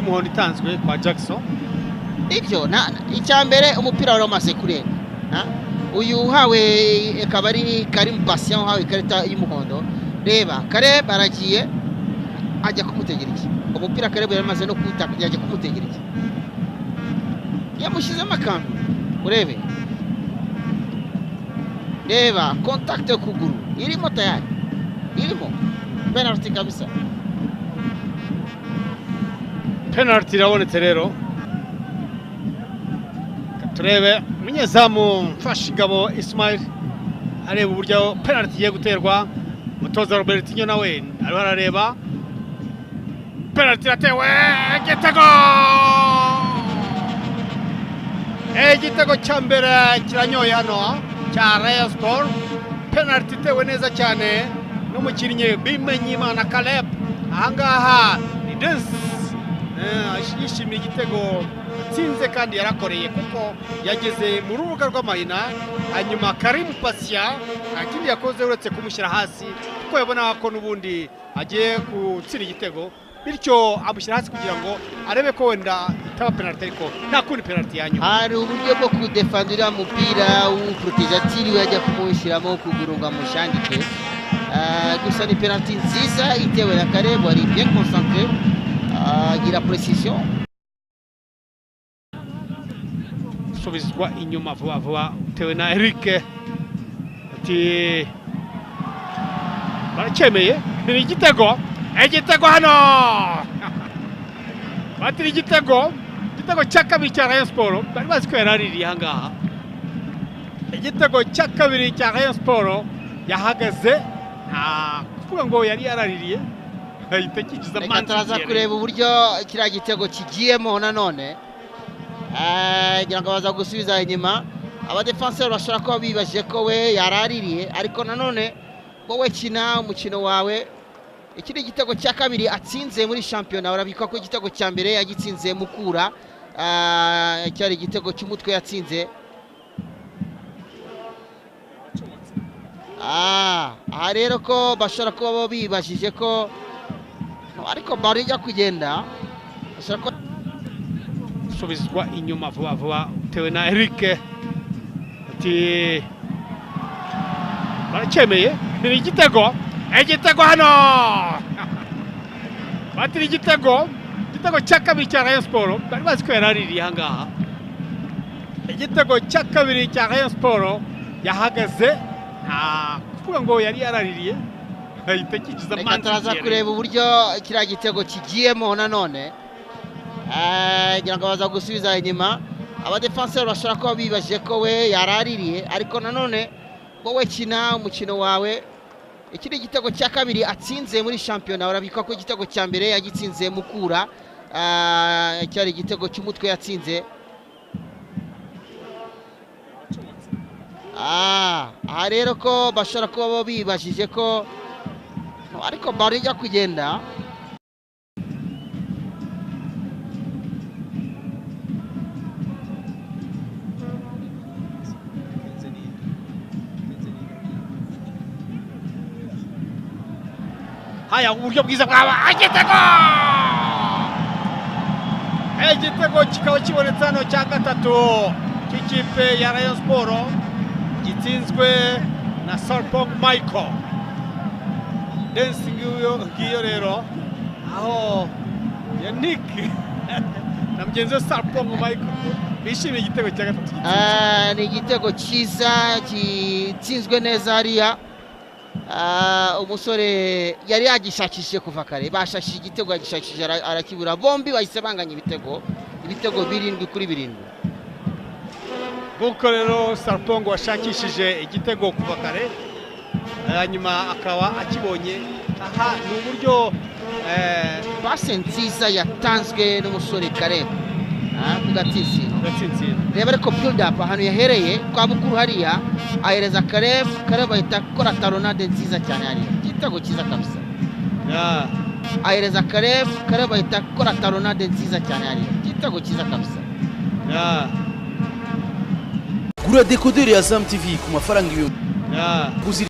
y'umuhondo itanzwe kwa Jackson. Ibyo icya mbere umupira wari umaze kurenga. Uyu uhawe akaba ari Karim Patient uhawe ikarita y'umuhondo. Reba Kareb aragiye ajya kumutegera iki, umupira Kareb yaramaze no kuwutaka, yajya kumutegera iki, yamushyizemo akantu. Urebe reba contact kuguru irimo tayari, irimo penalty kabisa. Penalty irabonetse rero. Turebe umunyezamu Mfashigabo Ismail areba uburyo penalty igiye guterwa. Umutoza Robertinho nawe ariho arareba. Penalty iratewe, igitego! Igitego cya mbere kiranyoye hano cya Rayon Sports. Penalty itewe neza cyane n'umukinnyi Bimenyimana Caleb. Ahangaha ni Dance yishimiye igitego atsinze kandi yarakoreye, kuko yageze mu rubuga rw'amahina. Hanyuma Karim Patient nta kindi yakoze uretse kumushyira hasi, kuko yabonaga ko n'ubundi agiye gutsinda igitego, bityo amushyira hasi kugira ngo arebe ko wenda itaba penalty, ariko nta kundi penalty yanyuma. Hari uburyo bwo kudefendira umupira w'uprotejateur yajya kumushyiramo kuguru ngo amushandike. Gusa ni penalty nziza itewe na Caleb, ari bien concentré, agira precision. Subizwa inyuma vuba vuba utewe na Eric. Ati baracyemeye, ni igitego, igitego hano. Bati ni igitego, igitego cya kabiri cya Rayon Sports. Bari bazi ko yaraririye ahangaha. Igitego cya kabiri cya Rayon Sports, yahagaze nta kuvuga ngo yari yaraririye, ahita akikiza Reka turaza kureba uburyo kiriya gitego kigiyemo nanone. Ngira ngo baza gusubiza inyuma. Abadefenseur bashobora kuba bibajije ko we yaraririye, ariko nanone wowe kina umukino wawe. Iki ni igitego cya kabiri atsinze muri shampiyona. Urabikwa ko igitego cya mbere yagitsinze Mukura, cyari igitego cy'umutwe yatsinze. Aha rero ko bashobora kuba bibajije ko, ariko baro ijya kugenda, bashobora kuba subizwa inyuma vuba vuba utewe na Eric. Ati baracyemeye, ni igitego, igitego hano. Bati ni igitego, igitego cya kabiri cya Rayon Sports. Bari bazi ko yaraririye ahangaha. Igitego cya kabiri cya Rayon Sports, yahagaze nta kuvuga ngo yari yaraririye, ahita akikiza. Reka turaza kureba uburyo kiriya gitego kigiyemo nanone. Ngira ngo baza gusubiza inyuma. Abadefenseur bashobora kuba bibajije ko we yaraririye, ariko nanone wowe kina umukino wawe. Iki ni igitego cya kabiri atsinze muri shampiyona. Urabikwa ko igitego cya mbere yagitsinze Mukura, cyari igitego cy'umutwe yatsinze. Aha rero ko bashobora kuba bibajije ko, ariko baro ijya kugenda. Haya, uburyo bwiza bwaba igitego! Igitego kikaba kibonetse hano cya gatatu cy'ikipe ya Rayon Sports, gitsinzwe na Sarpong Michael. Dance ngiyo rero, aho Yannick na mugenzi we Sarpong Michael bishimiye igitego cya gatatu gitsinzwe. Ni igitego cyiza gitsinzwe neza hariya. Umusore yari yagishakishije kuva kare, bashakishije igitego, yagishakishije arakibura. Bombi bahise banganya ibitego, ibitego 7-7. Nguko rero Sarpong washakishije igitego kuva kare, hanyuma akaba akibonye. Aha ni uburyo pase nziza yatanzwe n'umusore Caleb ku gatsinsino. Reba ariko build up ahantu yahereye kwa Bukuru hariya, ahereza Caleb, Caleb ahita akora talonade nziza cyane hariya. Igitego cyiza kabisa. Ahereza Caleb, Caleb ahita akora talonade nziza cyane hariya. Igitego cyiza kabisa. Gura dekoderi ya Azam TV ku mafaranga 1000.